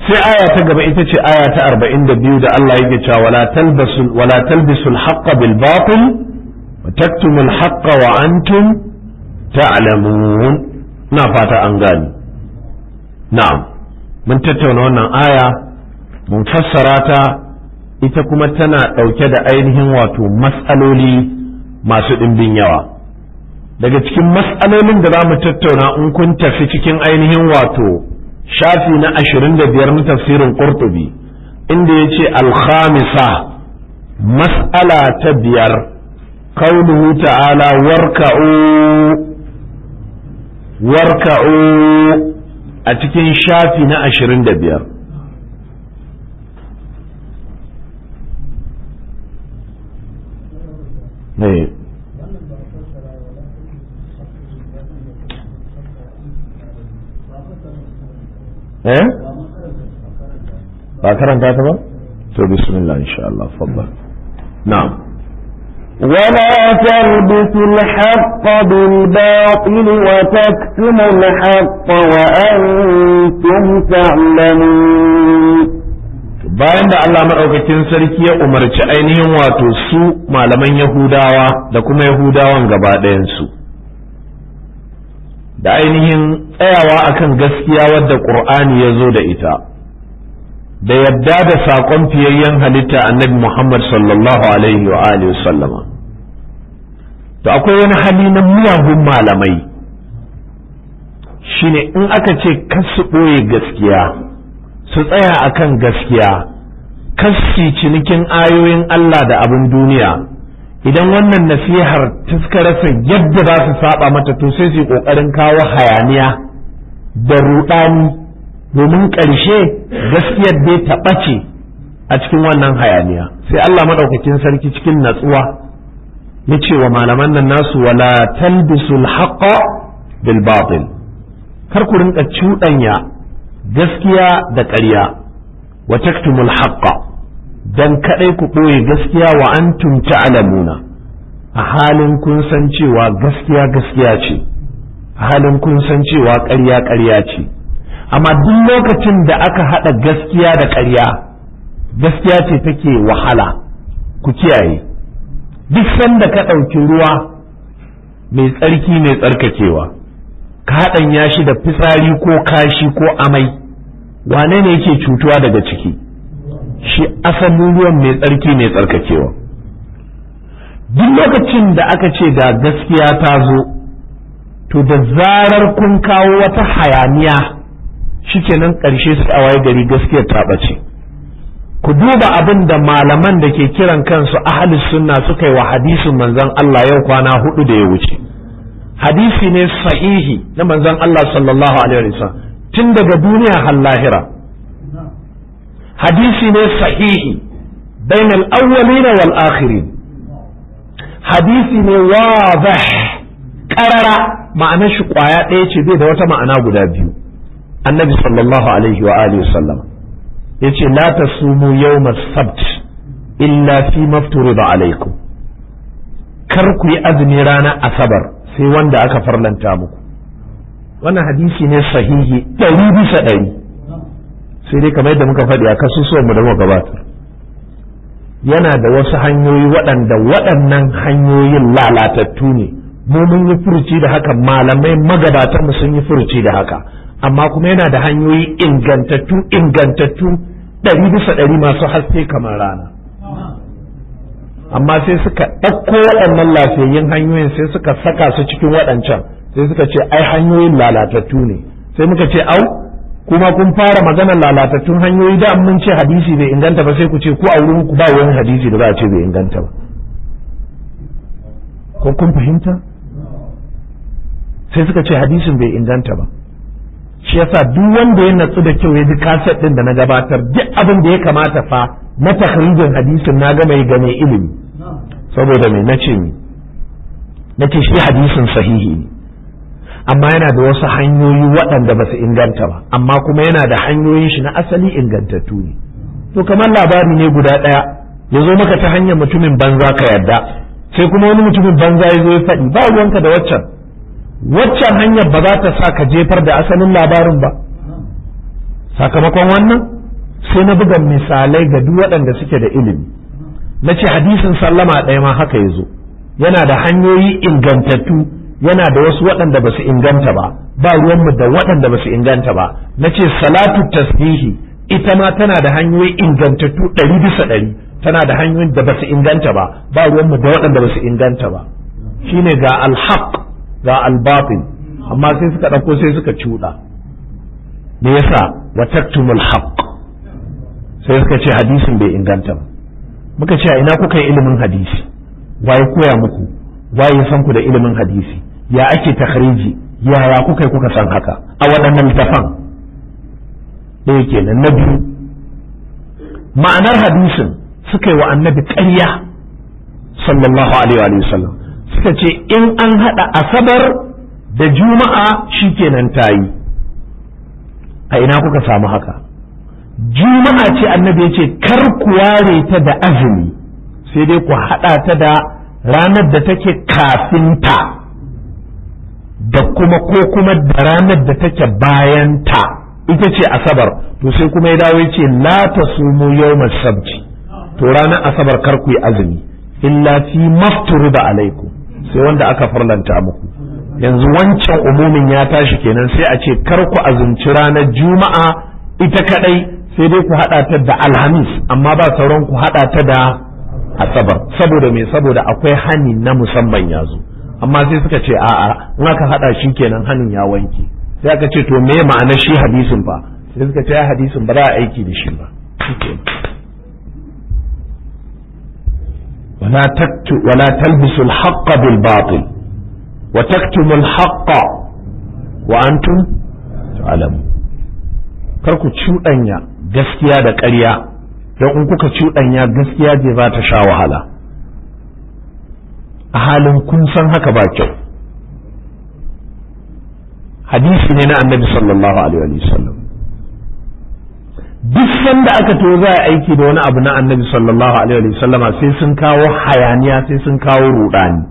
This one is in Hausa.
Sai aya ta gaba ita ce aya ta 42 da Allah yake cewa wala talbisul haqqa bil batil wa taktumul haqqa wa antum ta'lamun. Ina fata an gani. Na'am, mun tattauna wannan aya, mun fassara ta, ita kuma tana ɗauke da ainihin wato mas'aloli masu ɗimbin yawa. Daga cikin mas'alolin da za mu tattauna, in kun tafi cikin ainihin wato shafi na 25 na tafsirin Qurtubi, inda ya ce al-khamisa, mas'ala ta 5, qauluhu ta'ala warka'u warka'u, a cikin shafi na 25. Eh? Ba karanta ta ba? To bismillah insha Allah, faddal. Na'am. ولا تلبسوا الحق بالباطل وتكتموا الحق وأنتم تعلمون. Bayan da Allah maɗaukakin sarki ya umarci ainihin wato su malaman Yahudawa da kuma Yahudawan gaba ɗayansu da ainihin tsayawa akan gaskiya wadda Ƙur'ani ya zo da ita, da yadda da saƙon fiyayyen halitta Annabi Muhammad sallallahu alaihi wa alihi sallama, to akwai wani hali na miyagun malamai, shine in aka ce kar su ɓoye gaskiya, su tsaya akan gaskiya, kar su cinikin ayoyin Allah da abin duniya, idan wannan nasihar ta suka rasa yadda za su saba mata, to sai su yi kokarin kawo hayaniya da rudani, domin ƙarshe gaskiyar dai ta ɓace a cikin wannan hayaniya. Sai Allah maɗaukakin sarki cikin natsuwa ya ce wa malaman nan nasu, wala talbisul haqqa bil batil, kar ku rinka cuɗanya gaskiya da ƙarya, wa taktumul haqqa, dan kadai ku ɓoye gaskiya, wa antum ta'lamuna, a halin kun san cewa gaskiya gaskiya ce, a halin kun san cewa ƙarya ƙarya ce. Amma duk lokacin da aka haɗa gaskiya da ƙarya, gaskiya ce take wahala. Ku kiyaye, duk sanda ka ɗauki ruwa mai tsarki mai tsarkakewa ka haɗanya shi da fitsari ko kashi ko amai, wane ne yake cutuwa daga ciki? Shi asalin ruwan mai tsarki mai tsarkakewa. Duk lokacin da aka ce ga gaskiya ta zo, to da zarar kun kawo wata hayaniya, shikenan ƙarshe sai a waye gari gaskiyar ta ɓace. Ku duba abin da malaman da ke kiran kansu ahlus sunna suka yi wa hadisin manzon Allah yau kwana 4 da ya wuce. Hadisi ne sahihi na manzon Allah sallallahu alaihi wasallam tun daga duniya har lahira. Hadisi ne sahihi bainal awwalina wal akhirin. Hadisi ne wadih qarara, ma'anar shi kwaya ɗaya ce, bai da wata ma'ana guda biyu. Annabi sallallahu alaihi wa alihi wasallam yace la tasumu yawm as-sabt illa fi mafturida alaikum, kar ku yi azumi ranar asabar sai wanda aka farlanta muku. Wannan hadisi ne sahihi 100%. Sai dai kamar yadda muka faɗi a kasusuwan mu da muka gabatar, yana da wasu hanyoyi waɗanda waɗannan hanyoyin lalatattu ne. Mu mun yi furuci da haka, malamai magabatan mu sun yi furuci da haka, amma kuma yana da hanyoyi ingantattu ingantattu 100% masu haske kamar rana. Amma sai suka ɗauko waɗannan lafiyayyen hanyoyin sai suka saka su cikin waɗancan, sai suka ce ai hanyoyin lalatattu ne. Sai muka ce au, kuma kun fara maganar lalatattun hanyoyi, da mun ce hadisi bai inganta ba, sai ku ce ku a wurin ku ba wani hadisi da za a ce bai inganta ba. Ko kun fahimta? Sai suka ce hadisin bai inganta ba. Shi yasa duk wanda ya natsu da kyau ya ji kaset din da na gabatar, duk abin da ya kamata fa na takhrijin hadisin na gama yi game ilimi. Saboda me nace ni nace shi hadisin sahihi ne, amma yana da wasu hanyoyi waɗanda ba su inganta ba, amma kuma yana da hanyoyin shi na asali ingantattu ne. To kamar labari ne guda ɗaya ya zo maka ta hanyar mutumin banza ka yarda, sai kuma wani mutumin banza ya zo ya faɗi, ba ruwanka da waccan. Waccan hanyar ba za ta sa ka jefar da asalin labarin ba. Sakamakon wannan sai na buga misalai ga duk waɗanda suke da ilimi. Na ce hadisin sallama ɗaya ma haka ya zo, yana da hanyoyi ingantattu, yana da wasu waɗanda ba su inganta ba, ba ruwanmu da waɗanda ba su inganta ba. Na ce salatu tasbihi ita ma tana da hanyoyi ingantattu 100%, tana da hanyoyin da ba su inganta ba, ba ruwanmu da waɗanda ba su inganta ba. Shine ga alhaq ga albatil, amma sai suka ɗauko sai suka cuɗa. Me yasa? Wa taktumul haqq. Sai suka ce hadisin bai inganta ba. Muka ce a ina kuka yi ilimin hadisi? Waye koya muku? Waye san ku da ilimin hadisi? Ya ake takhriji? Yaya kuka yi kuka san haka? A waɗannan littafan? Ɗaya kenan. Na biyu, ma'anar hadisin suka yi wa annabi ƙarya sallallahu alaihi wa sallam. Suka ce in an haɗa asabar da juma'a shikenan ta yi. A ina kuka samu haka? Juma'a ce annabi ya ce kar ku ware ta da azumi, sai dai ku haɗa ta da ranar da take kafin ta da kuma ko kuma da ranar da take bayan ta, ita ce asabar. To sai kuma ya dawo ya ce la tasumu yawmas sabti, to ranar asabar kar ku yi azumi illa fi mafturuda alaikum, sai wanda aka farlanta muku. Yanzu wancan umumin ya tashi kenan, sai a ce kar ku azumci ranar juma'a ita kadai, sai dai ku hada ta da alhamis, amma ba sauran ku hada ta da asabar. Saboda me? Saboda akwai hani na musamman ya zo. Amma sai suka ce a'a, in aka hada shi kenan hanin ya wanke. Sai aka ce to me ma'anar shi hadisin fa? Sai suka ce ai hadisin ba za a aiki da shi ba. Wala talbisu al-haqqa bil batil wa taktumu al-haqqa wa antum ta'lamun. Kar ku cuɗanya gaskiya da ƙarya, don in kuka cuɗanya gaskiya je za ta sha wahala. A halin kun san haka ba kyau. Hadisi ne na annabi sallallahu alaihi wa sallam. Duk sanda aka to za a aiki da wani abu na annabi sallallahu alaihi wa sallama sai sun kawo hayaniya, sai sun kawo rudani.